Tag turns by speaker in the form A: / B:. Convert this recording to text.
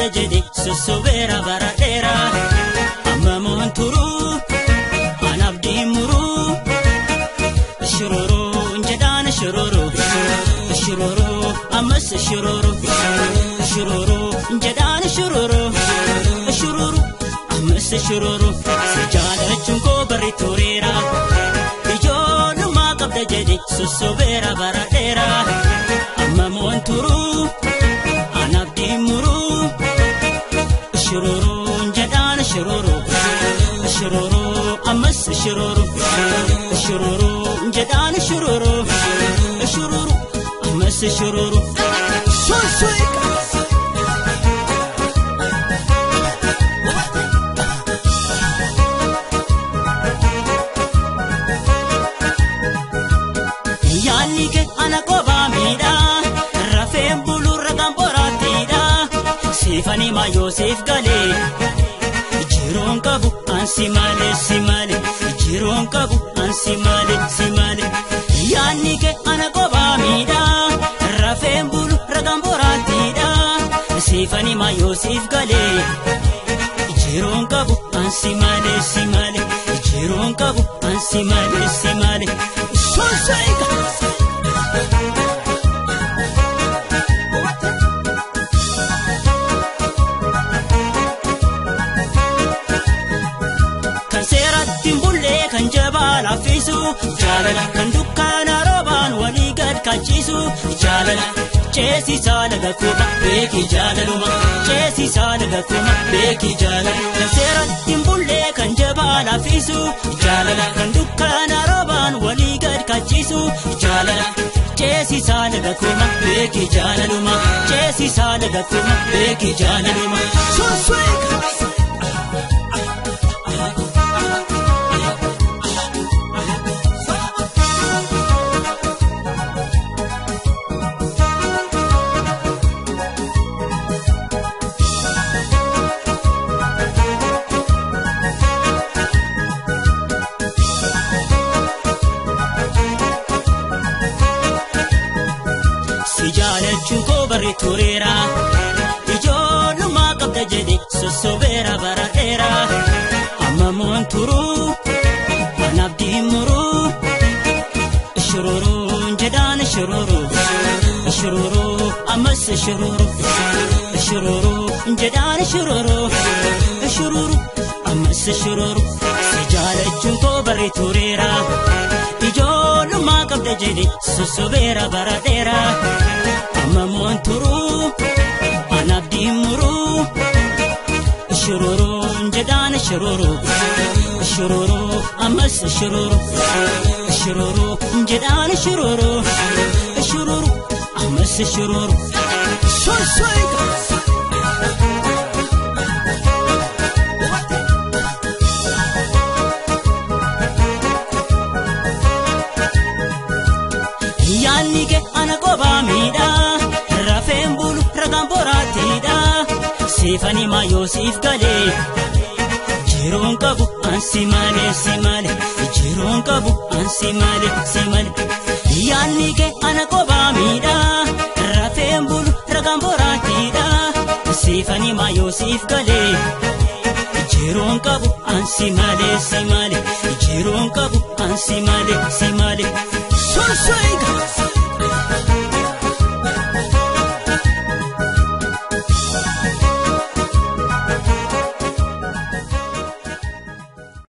A: qabda jedhe sossobeera bara dheeraa. Amma moon turuu anaaf diimuruu. Shururuu jedhaan shururuu shururuu ammas shururuu shururuu jedhaan shururuu shururuu ammas shururuu. Si jaalachuun koo barri tureera. Ijoollummaa qabda jedhe sossobeera bara dheeraa. Amma moon turuu anaaf diimuruu. Shururuu jedhaan shururuu shururuu ammas shururuu shururuu jedhaan shururuu shururuu ammas shururuu. Yaanni kee ana kophaa miidhaa rafeen bulurra kan boraattiidha. Siifani maayoo siif galee jiruun qabu ansi malee si malee jiruun qabu ansi malee si malee. Yaanni kee ana kophaa miidhaa rafeen bulurra kan boraattiidha. Siifani maayoo siif galee jiruun qabu ansi malee si malee jiruun qabu ansi malee si malee. Sonseeka. Kan seeratti hin bullee kan jabaa laffisu jaalala kan dukkaana roobaan walii gad kaachisu jaalala. Ceesisaa laga kuma beeki jaalaluma ceesisaa laga kuma beeki jaalala. Kan seeratti hin bullee kan jabaa laffisu jaalala kan dukkaana roobaan walii gad kaachisu jaalala. Ceesisaa laga kuma beeki jaalaluma ceesisaa laga kuma beeki jaalaluma.
B: Sonseeka.
A: Si jaalachuun koo barri tureera. Ijoollummaa qabda jedhe sossobeera bara dheeraa. Amma moon turuu anaaf diimuruu. Shururuun jedhaan shururuu shururuu ammas shururuu shururuu jedhaan shururuu shururuu ammas shururuu. Si jaalachuun koo barri tureera. Ijoollummaa qabda jedhe sossobeera bara dheeraa. Amma moon turuu anaaf diimuruu. Shururuun jedhaan shururuu shururuu ammas shururuu shururuu jedhaan shururuu shururuu ammas shururuu.
B: Sonseeka.
A: Yaanni kee ana kophaa miidhaa rafeen bulu ragaan boraattiidha. Siifani maayoo siif galee jiruun qabu ansi malee si malee jiruun qabu ansi malee si malee. Yaanni kee ana kophaa miidhaa rafeen bulu ragaan boraattiidha. Siifani maayoo siif galee jiruun qabu ansi malee si malee jiruun qabu ansi malee si malee.
B: Sonseeka.